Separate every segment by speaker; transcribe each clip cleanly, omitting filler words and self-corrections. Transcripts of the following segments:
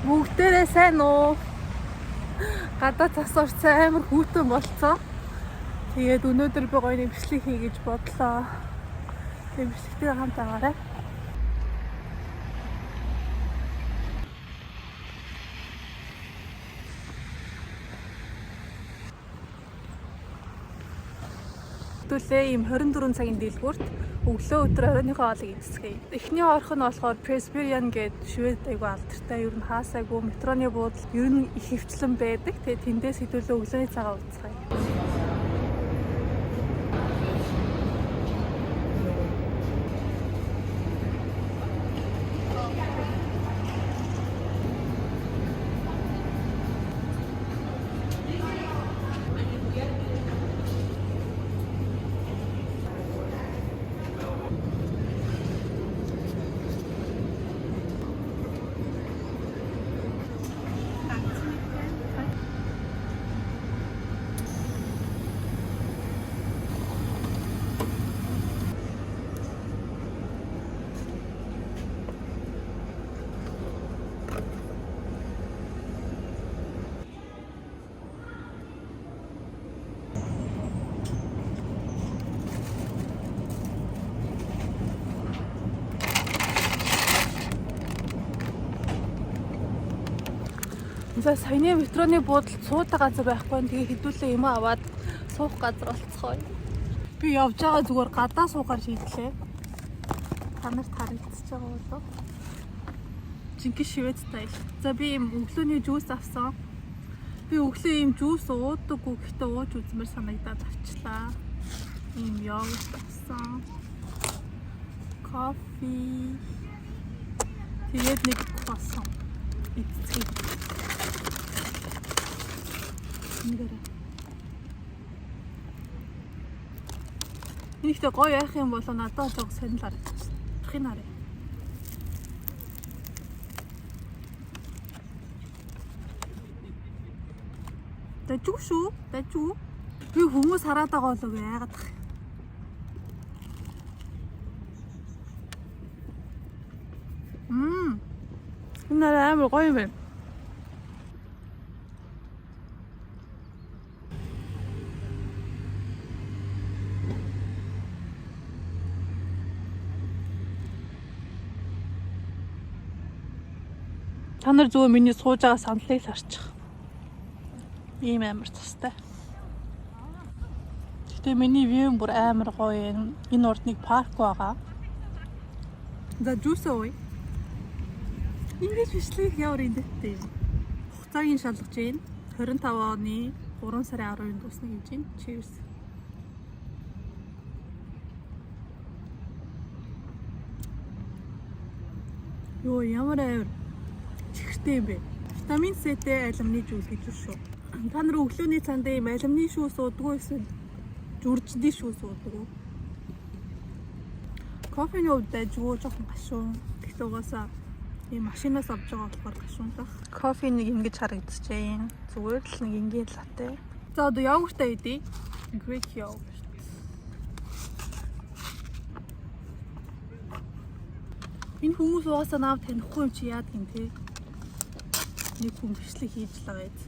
Speaker 1: Бүгдээрээ сайн уу? Гадаа цас орсон, амар хүйтэн болцсон. Тэгээд өнөөдөр би гоё нэг бичлэг хий гэж бодлоо. Тэгээд бичлэгтэй хамт байгаарай. Төлөө ийм 24 цагийн дэлгүүрт өглөө өдөр оройныхоо хоолыг идсгэе. Эхний орох нь болохоор Presbyterian гэдэг швед айгу алдартай, ер нь хаасайгүй метроны буудал ер нь их хөвчлэн байдаг. Тэгээ тэндээс хэдүүлээ өглөөний цагаа ууцгаая. За, саяны метроны буудалд суудаг газар байхгүй. Тэгээ хэдүүлээ юм аваад суух газар олцгоё. Би явж байгаа зүгээр гадаа суугаар шийдлээ. Та нарт харагдчихж байгаа болов? Жинхэнэ швед style. За, би ийм өглөөний juice авсан. Би өглөө ийм juice уудаггүй, гэхдээ ууж үзмээр санагдаад авчлаа. Ийм йогурт авсан. Кофе. Тэгээд нэг круассан. Идцгээе. Нэгээрээ. Энийхтэй гоё яах юм болоо, надад жоо сонир харагдчихсан. Дахин харъя. Дажгүй шүү. Дажгүй. Би хүмүүс хараад байгаа болов яагаад ах. Мм. Энэ амар гоё юм байна. Та нар зүгээр миний сууж байгаа сандлыг л харчих. Ийм амар цастай. Гэтэ миний view бүр амар гоё юм. Энэ урд нэг парк байгаа. За, juice ууя. Ингэж бичлэг ямар инээдтэй юм. Хугацааг нь шалгаж байна. 25 оны 3 сарын 12-нд дуусна гэж байна. Cheers. Йоо, ямар амар чихэртэй юм бэ. Витамин С-тэй алимны juice гэж шүү. Та нар өглөөний цаанд ийм алимны шүүс уудгүй эсвэл зүржний шүүс уудаг уу? Кофений хувьд дайжгүй, жоохон гашуун. Гэхдээ угаасаа ийм машинаас авч байгаа болохоор гашуунтах. Кофе нэг ингэж харагдчихээн. Зүгээр л нэг энгийн латте. За, одоо йогуртаа идье. Greek yogurt. Энэ хүмүүс угаасаа наав танихгүй юм чи яадаг юм те. Нэг хүн бичлэг хийж л байгаа юм.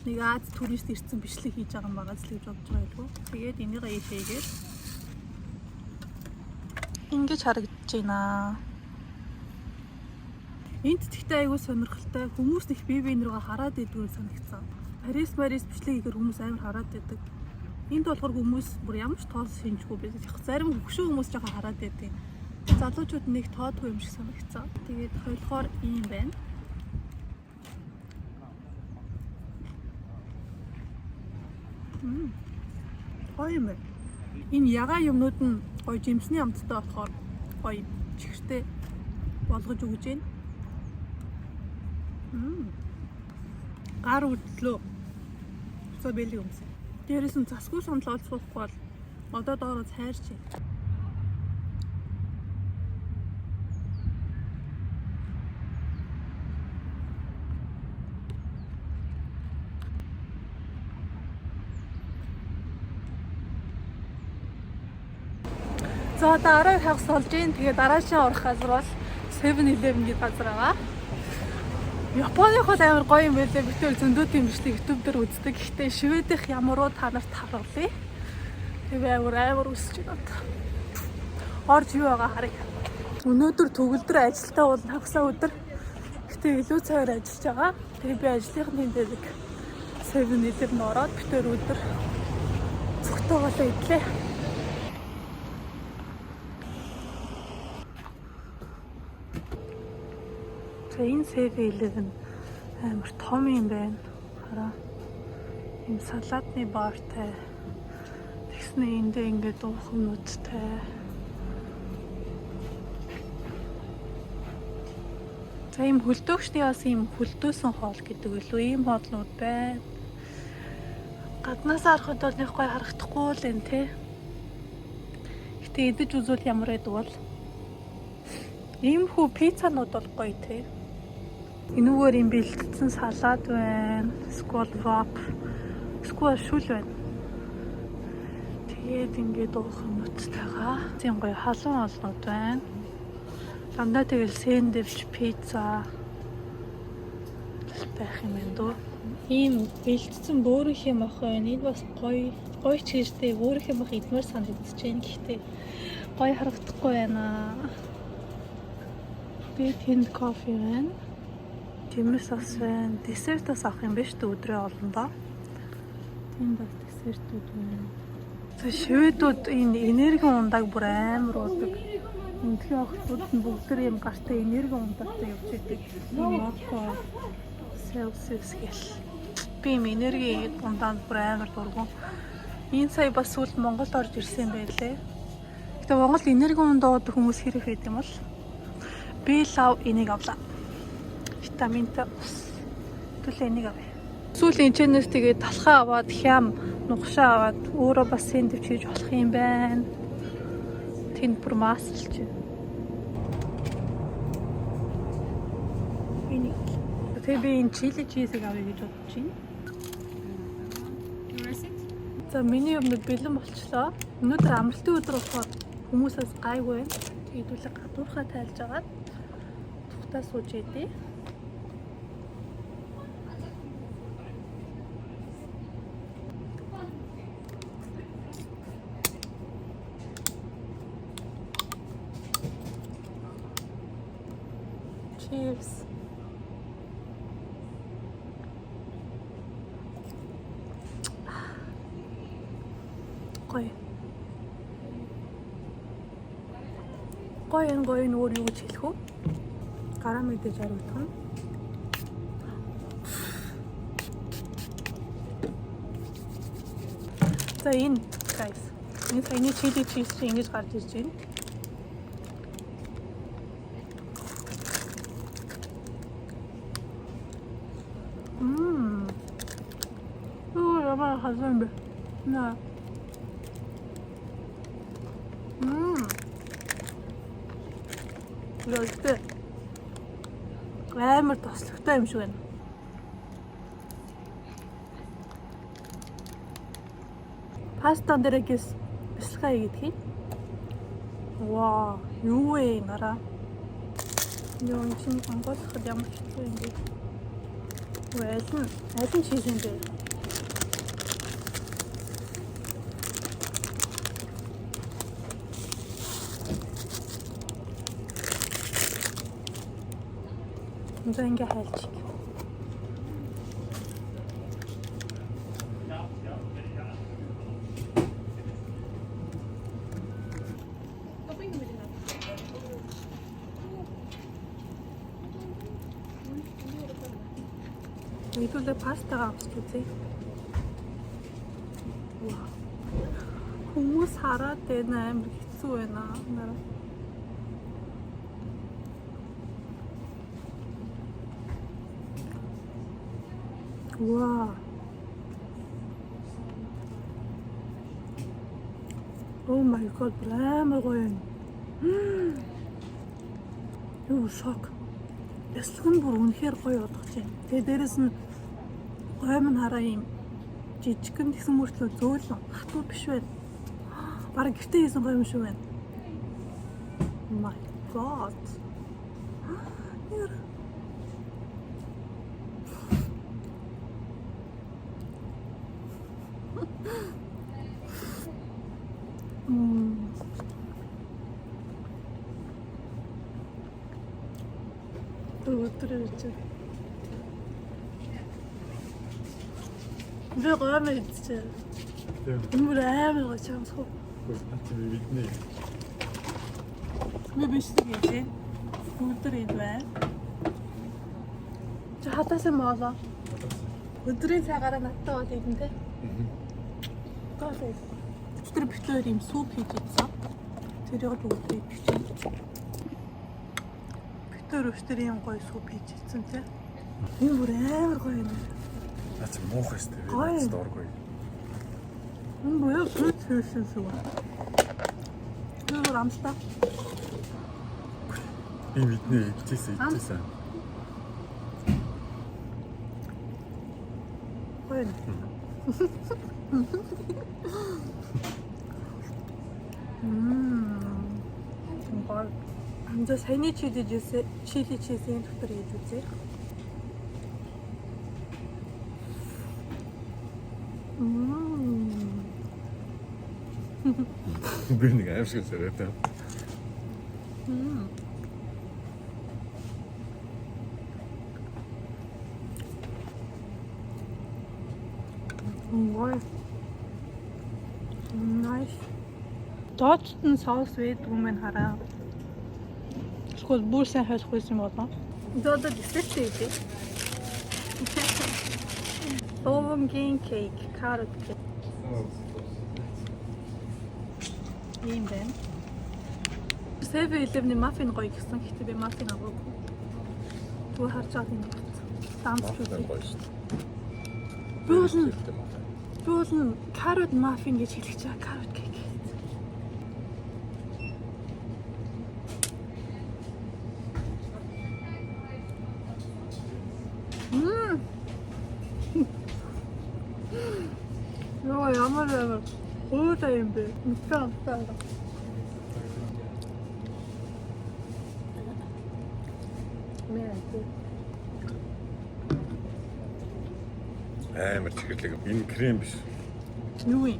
Speaker 1: Нэг Ази турист ирсэн, бичлэг хийж байгаа юм байгаа л гэж бодож байгаа юм. Тэгээд энийг ийшээгээд ингэж харагдаж байна. Энд тэгтээ айгүй сонирхолтой, хүмүүс их бие биен рүүгээ хараад идэггүй санагдсан. Парис Марис бичлэг хийхээр хүмүүс амар хараад идэг. Энд болохоор хүмүүс бүр ямар ч тоос шинжгүй байсан. Яг зарим хөгшин хүмүүс жоохон хараад идэг. Залуучууд нэг тоодгүй юм шиг санагдсан. Тэгээд хоёулахоор ийм байна. Гоё юм байна. Энэ ягаан юмнууд нь гоё жимсний амттай болохоор гоё чихэртэй болгож өгч байна. Гар үдлөө. За, бэлэг өмс. Дээрээс нь засгүй сандал олж суухгүй бол одоо доороо цайрч байна. За, одоо 12 хагас болж байна. Тэгээ дараашаа орох газар бол 7-Eleven гэдэг газар байгаа. Японых бол амар гоё юм байлээ. Бид тэр зөндөө тийм бичлэг YouTube дээр үздэг. Гэхдээ Шведийнх ямар уу та нарт харуулъя. Тэгээ амар амар үсэж байна. Орж юу байгаа харъя. Өнөөдөр төгөлдөр ажилтаа бол хагасаа өдөр. Гэтэ илүү цагаар ажиллаж байгаа. Тэгээ би ажлынхны дээр нэг 7-Eleven ороод бид тэр өдөр цогтой болоо идлээ. За энэ 7-Eleven амар том юм байна. Хараа. Ийм салаадны бартай. Тэгснэ эндээ ингээд уух юмнуудтай. За ийм хөлдөөгчний бас ийм хөлдөөсөн хоол гэдэг үлээ ийм хоолнууд байна. Гаднаас харахад бол нэг гоё харагдахгүй л энэ те. Гэтэ идэж үзвэл ямар байдаг бол иймхүү пиццанууд бол гоё те. Энүүгээр ийм бэлтгэсэн салаад байна. Сквал вап. Сквал шүл байна. Тэгээд ингээд уух юмнуудтайгаа. Тийм гоё халуун олнууд байна. Дандаа тэгэл сэндвич, пицца байх юм байна дөө. Ийм бэлтгэсэн бөөрийнх юм ах байна. Энэ бас гоё. Гоё ч гэжтэй бөөрийнх юм ах идмээр санагдаж байна. Гэхдээ гоё харагдахгүй байна. Би тэнд кофе байна. Тэмээс ас байна. Десерт бас авах юм байна шүү дээ өдрөө олондоо. Тэнд бас десертүүд байна. За шведүүд энэ энерги ундааг бүр амар уудаг. Энтхийн охтууд нь бүгд тэр юм гартаа энерги ундаатай явж идэг. Моко Celsius гэл. Би юм энерги ундаанд бүр амар дургу. Энэ сая бас сүүлд Монголд орж ирсэн юм байлээ. Гэтэ Монгол энерги ундаа уудаг хүмүүс хэрэг байд юм бол би лав энийг авлаа. Витаминтай ус. Түлээ энийг авъя. Сүүл энэчнээс тэгээд талхаа аваад хям нугшаа аваад өөрөө бас сэндвич хийж болох юм байна. Тэнд бүр маслж байна. Энийг. Тэгээ би энэ чили чизийг авъя гэж бодож байна.
Speaker 2: You receipt?
Speaker 1: За миний өмнөд бэлэн болчлоо. Өнөөдөр амралтын өдөр болохоор хүмүүсээс гайгүй байна. Тэгээд үлээ гадуурхаа тайлж агаад тухтаа сууж идэ. Cheers. Гоё. Гоё энэ гоё нь өөр юу гэж хэлэх вэ? Гараа мэдээж хариулах нь. За энэ guys. Энэ саяны чили чиз чи ингэж гарч ирж байна. Мм. Оо ямар хазан бэ? Наа. Мм. Лөлтөө. Амар тослогтой юм шиг байна. Пастан дээр гэс бясалгаа хийгээд хий. Ваа, юу вэ нараа? Юу энэ чинь онгойлгоход ямар хэцүү юм бэ? Үгүй аль нь чиз юм бэ? За ингээ хайлчих. Хэдүүлээ пастагаа авч үзье. Вау. Хүмүүс хараад байна амар хэцүү байна. Нараа. Вау. Oh my god, бүр амар гоё юм. Юу шок. Бяцлаг нь бүр үнэхээр гоё болгож байна. Тэгээ дээрэс нь гойм нь хараа юм жижигхэн тэгсэн мөртлөө зөөлөн хатуу биш байна. Бараг гэртээ хийсэн гоё юм шиг байна. My god. Яр. Өдөр ирж байна. Би гоё идчихээ.
Speaker 2: Тийм.
Speaker 1: Энэ бүр амар гоё чамсах.
Speaker 2: Би мэднэ.
Speaker 1: Би бичлэг хийлээ. Өдөр идвэ. Чи хатаасан моолоо. Өдрийн цагаараа надтай бол идэн тэ. Гоё. Өчигдөр бид хоёр ийм суп хийж идсэн. Тэрийг л өдөр идчихэв. Бид хоёр өчигдөр ийм гоё суп хийж идсэн тэ. Энэ бүр амар гоё юм.
Speaker 2: Наа чи муухай шүү дээ. Би
Speaker 1: Гоё.
Speaker 2: надад дургүй.
Speaker 1: Энэ бүр fruit fusion шиг. Тэр бүр амттай.
Speaker 2: Би мэднэ идчихсэн идчихсэн.
Speaker 1: Гоё. Мм. Гоё. За саяны chili cheese chili cheese-ийн дотор хийж үзье. Мм.
Speaker 2: Би нэг аим шиг зэрэг та.
Speaker 1: Гоё. Nice. Дооцт нь соус байдгүй мэн хараа. Эсвэл бүр сайн хойлох байсан болоо. За одоо десерт хийе. Ловонгийн кейк, carrot cake. Ийм байна. 7-Eleven-ийн маффин гоё гэсэн. Гэхдээ би маффин аваагүй. Түр харж байгаа юм байна. Дамс
Speaker 2: Маффин гоё шүү дээ.
Speaker 1: Би бол би бол carrot muffin гэж хэлэх чаа carrot cake. Мм. Йоо ямар ямар гуйтай юм бэ? Мэдээ амттай. Мэ.
Speaker 2: Амар чихэрлэг. Энэ крем биш.
Speaker 1: Юу юм?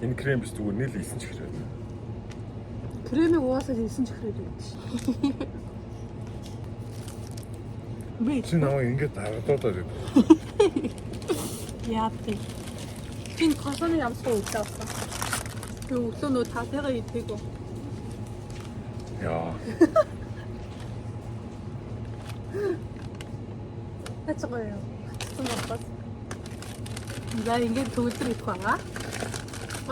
Speaker 2: Энэ крем биш зүгээр нийл исэн чихэр байна.
Speaker 1: Кремийг угаасаа хийсэн чихрээд байдаг шээ. Би
Speaker 2: Чи намайг ингэж дарагдаад байна.
Speaker 1: яадаг. Чин косоны ямсгүй өглөө авсан. Би өглөө нөө татыгаа идээгүй.
Speaker 2: Яа.
Speaker 1: Хац гоё юм. Хатсан болоод. За ингээд төгөлдөр идэх байгаа.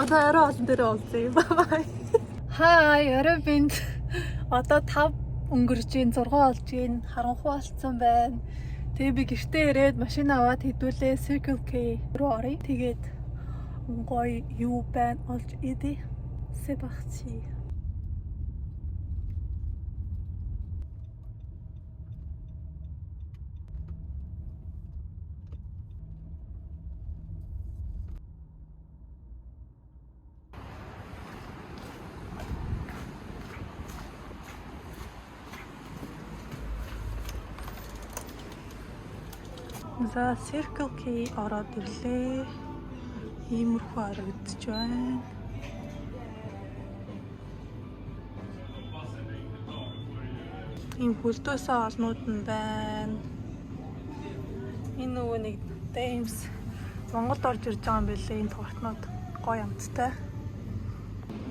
Speaker 1: Одоо орой олон дээр уулзъя. Bye bye. Хай, орой бинд. Одоо 5 өнгөрч гин 6 болж гин харанхуй болцсон байна. Тэгээ би гэртээ ирээд машин аваад хэдүүлээ Circle K руу оръё. Тэгээд гоё юу байна олж идэ. C'est parti. За Circle K ороод ирлээ. Иймэрхүү харагдаж байна. Ийм хөлдөөсөө олнууд нь байна. Энэ нөгөө нэг Dames Монголд орж ирж байгаа юм билээ энэ тортнууд гоё амттай.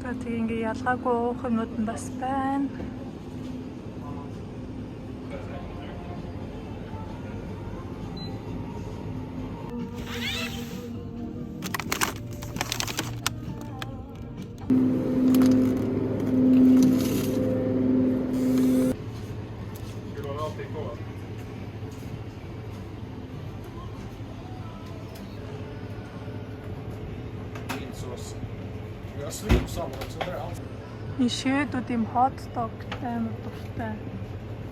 Speaker 1: За тэг ингээ ялгаагүй уух юмнууд нь бас байна.
Speaker 3: Jag slog samma också. Det är allt.
Speaker 1: Энэ шведүүд ийм hot dog амар дуртай.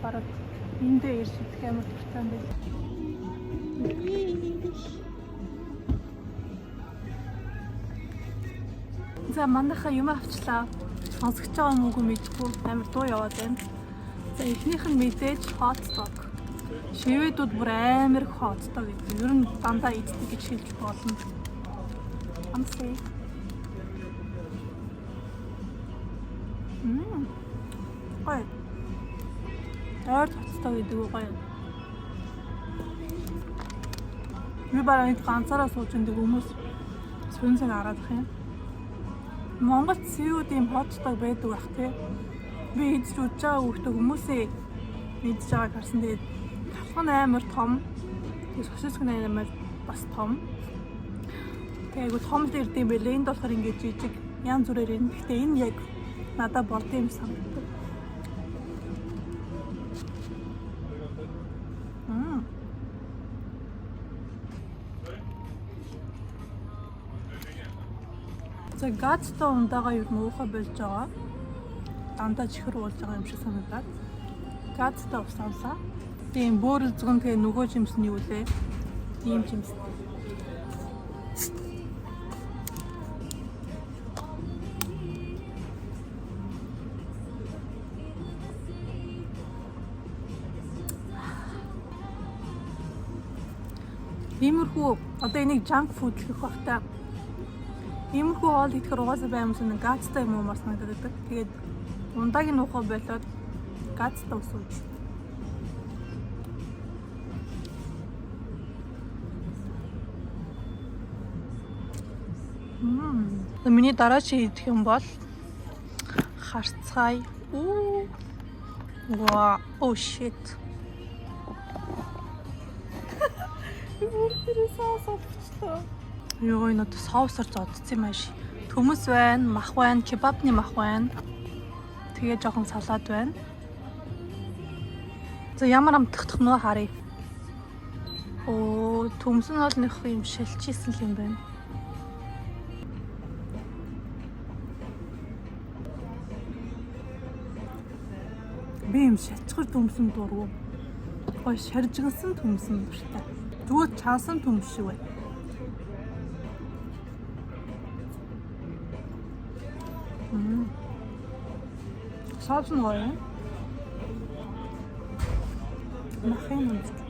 Speaker 1: Бараг эндээ ирж идэх амар дуртай юм байна. За манайхаа юм авчлаа. Сонсогч байгаа юм уу мэдэхгүй амар дуу яваад байна. За эхнийх нь мэдээж hot dog. Шведүүд бүр амар их hot dog гэдэг. Ер нь дандаа иддэг гэж хэлж болно. Амсаа. Мм. Гоё. Ойр цоцтой гэдэг үү гоё. Би бараг энд ганцаараа сууж идэг хүмүүс сүн цаг хараад ах юм. Монголд сүйүүд ийм хот дог байдаг бах тий. Би идэж үдж байгаа хүүхдээ хүмүүсээ идэж байгааг харсан. Тэгээд талх нь амар том. Тэгээд сосиск нь амар бас том. Тэгээ айгу том л ирд юм байлээ. Энд болохоор ингээд жижиг янз бүрээр ирнэ. Гэхдээ энэ яг надад болд юм санагдав. За газтай ундаага ер нь уухай болж байгаа. Дандаа чихэр уулж байгаа юм шиг санагдаад. Газтай ус авлаа. Тийм бөөрөл зүгэн тэгээ нөгөө жимс нь юу лээ? Ийм жимс. Иймэрхүү одоо энийг junk food гэх бах та. Иймэрхүү хоол идэхэр угаасаа баймсан нэг газтай юм уумар санагдаад байдаг. Тэгээд ундаагийн нуухай болоод газтай ус ууж. Миний дараа чи идэх юм бол харцгаая. Үу. Ваа, oh shit. Би бүр тэр соус авчихлаа. Йоо, энэ одоо соусоор зодсон юм ааш. Төмөс байна, мах байна, кебабны мах байна. Тэгээ жоохон салат байна. За ямар амтдах нь вэ харъя. Оо, төмс нь бол нэг юм шилжижсэн л юм байна. Би юм шалчгар төмсөн дургу. Гой шаржигнсан төмсөн дуртай. Зүгээр чансан төмс шиг байна. Соус нь гоё юм. Махын үнэтэй.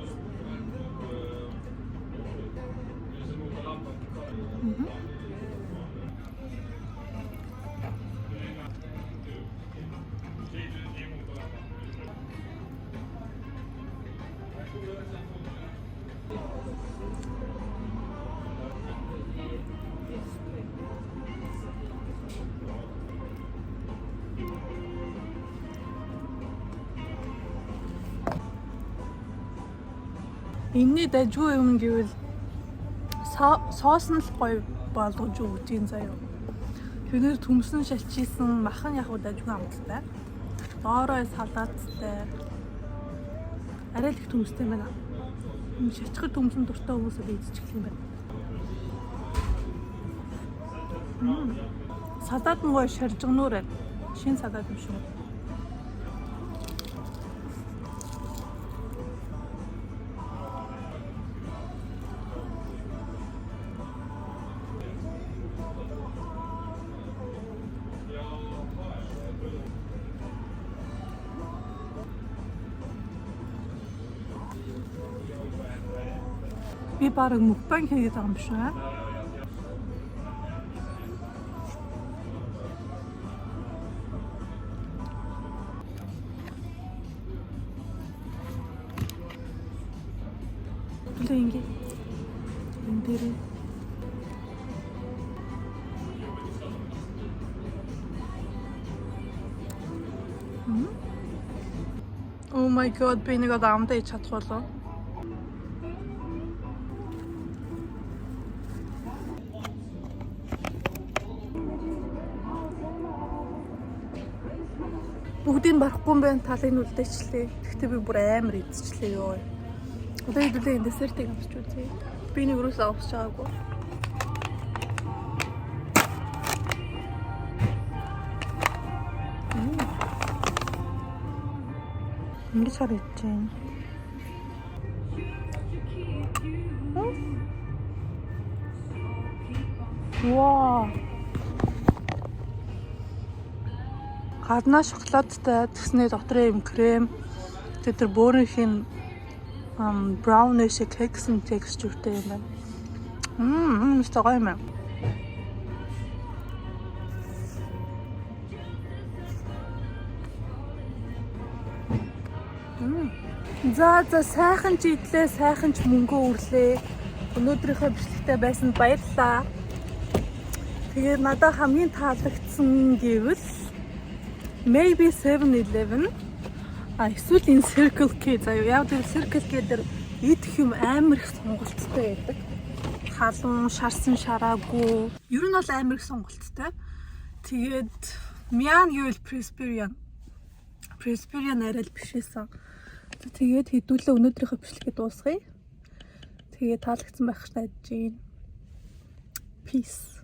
Speaker 1: Энэний дажгүй юм гэвэл соус нь л гоё болгож өгч юм заяа. Тэрнэр төмсөн шалчилсан мах нь яг уу дажгүй амттай. Доорой салааттай. Арай л их төмстэй байна. Юм шалчгар төмсөн дуртай хүмүүс л идчихэх юм байна. Салат нь гоё шаржигнуур байна. Шинэ салат юм шиг. Би бараг мукбанг хийгээд байгаа юм шиг аа. Түлээ ингэ. Энэ дээр. Oh my god, би нэг одоо амдаа ич чадах болов. Бүгдийг барахгүй юм байна, талыг нь үлдээчлээ. Гэхдээ би бүр амар идчихлээ ёо. Одоо хэдүүлээ энэ десертийг авчиж үзье. Би нэг юусаа авч байгаагүй. Ингэж харагдаж байна. Вау. Гаднаа шоколадтай, тэгснээ дотор юм крем, тэгээ тэр бөөрийнх нь brownie шиг кексэн текстуртэй юм байна. Мм, гоё юм байна. За, сайхан ч идлээ, сайхан ч мөнгөө үрлээ. Өнөөдрийнхөө бичлэгтэй байсанд баярлалаа. Тэгээд надад хамгийн таалагдсан гэвэл maybe 7-Eleven, а эсвэл энэ Circle K заяа. Яг тэр Circle K дээр идэх юм амар их сонголттой байдаг. Халуун, шарсан, шараагүй. Ер нь бол амар их сонголттой. Тэгээд Мян гэвэл Presbyterian. Presbyterian арай л биш байсан. Тэгээд хэдүүлээ өнөөдрийнхөө бичлэгээ дуусгая. Тэгээд таалагдсан байх гэж найдаж байна. Peace.